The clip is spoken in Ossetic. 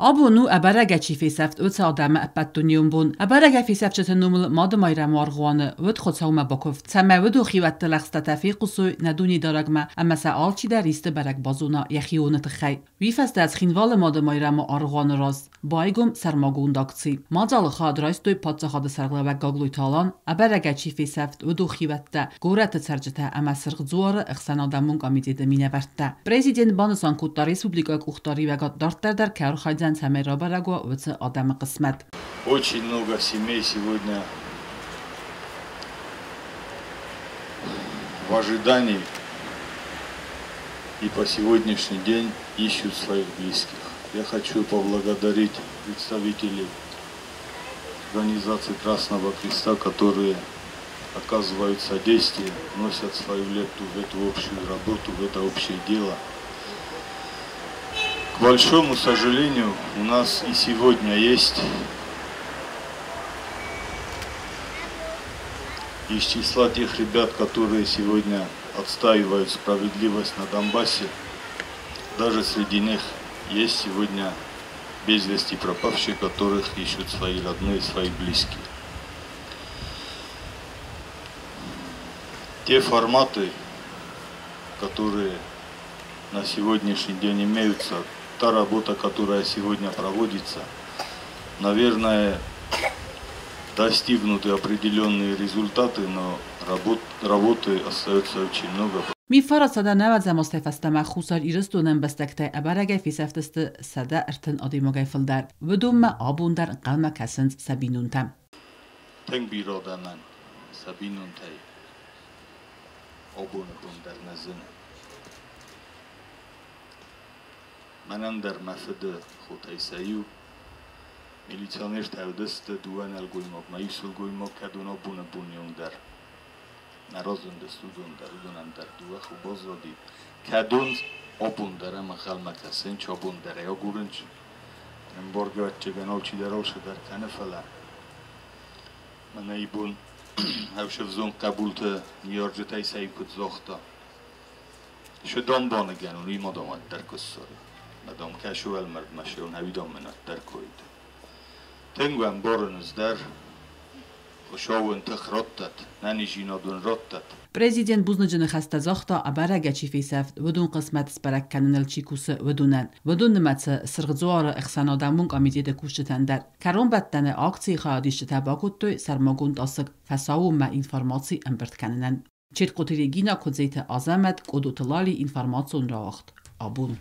Абон у ӕбӕрӕгӕй чи фесӕфт, уыцы адӕмы ӕппӕтдунеон бон. Ӕбӕрӕгӕй фесӕфджыты номыл Мады-Майрӕмы аргъуаны уыд Хуыцаумӕ бакуывд, цӕмӕй уыдон хиуӕтты лӕгъстӕтӕ фехъусой нӕ Дунедарӕгмӕ ӕмӕ сӕ алчидӕр исты бӕрӕг базона йӕхионы тыххӕй. Уый фӕстӕ Цхинвалы Мады-Майрӕмы аргъуаны раз байгом сӕрмагонд акци. Мадзалы хайад райстой паддзахады сӕргълӕууӕг Гаглойты Алан, ӕбӕрӕгӕй чи фесӕфт, уыдон хиуӕттӕ, горӕты цӕрджытӕ ӕмӕ Сырх Дзуары ӕхсӕнадӕмон комитеты минӕвӕрттӕ. Президент банысан кодта, республикӕйы къухдариуӕгад дарддӕр дӕр кӕй архайдзӕн, цӕмӕй рабӕрӕг уа уыцы адӕмы хъысмӕт. Очень много семей сегодня в ожидании и по сегодняшний день ищут своих близких. Я хочу поблагодарить представителей организации Красного Креста, которые оказывают содействие, вносят свою лепту в эту общую работу, в это общее дело. К большому сожалению, у нас и сегодня есть из числа тех ребят, которые сегодня отстаивают справедливость на Донбассе, даже среди них есть сегодня без вести пропавшие, которых ищут свои родные, свои близкие. Те форматы, которые на сегодняшний день имеются, та работа, которая сегодня проводится, наверное, достигнуты определенные результаты, но работы остается очень много. 1490 азтӕй фӕстӕмӕ Хуссар Ирыстоны ӕмбӕстӕгтӕй ӕбӕрӕгӕй фесӕфтысты 130 адӕймагӕй фылдӕр. Уыдонмӕ абон дӕр ӕнхъӕлмӕ кӕсынц сӕ бинонтӕ. Тынг бирӕ адӕмӕн сӕ бинонтӕй абоны бон дӕр нӕ зыны. Мӕнӕн дӕр мӕ фыды хотӕй сӕ иу милиционертӕ уыдысты дыууӕ нӕлгоймаг мӕ иу сылгоймаг, кӕдон абоны боны онг дӕр нӕ разындысты, уыдон дӕр, уыдонӕн дӕр дыууӕ хо баззади. Кӕдон абон дӕр ӕнхъӕлмӕ кӕсынц, абон дӕр ӕй агурынц. Ӕмбаргӕ алчидӕр алцыдӕр кӕны, фӕлӕ мӕнӕ ибон ӕвзонг хъӕбулты ныййарджытӕй сӕ иу куыд загъта, Sö damban igen, imádom a terkosszor. Madam keső elmerd mesélni, ha menet terkoid. Tengwen baronız der, Хуыцауӕн тых раттӕд, нӕнизинад уын раттӕд. Президент бузныджы ныхӕстӕ загъта, ӕбӕрӕгӕй чи фесӕфт, уыдон хъысмӕт сбӕрӕг кӕныныл чи кусы, уыдонӕн. Уыдон нымӕцы Сырх Дзуары ӕхсӕнадӕмон комитеты кусджытӕн дӕр. Кӕронбӕттӕны акцийы хайадисджытӕ бакодтой сӕрмагонд асыкк фӕсаууонмӕ информаци ӕмбырд кӕнынӕн. Четкъоты Регина, Куыдзеты Азӕмӕт, Къодоты Лали, информацион рауагъд. Абон.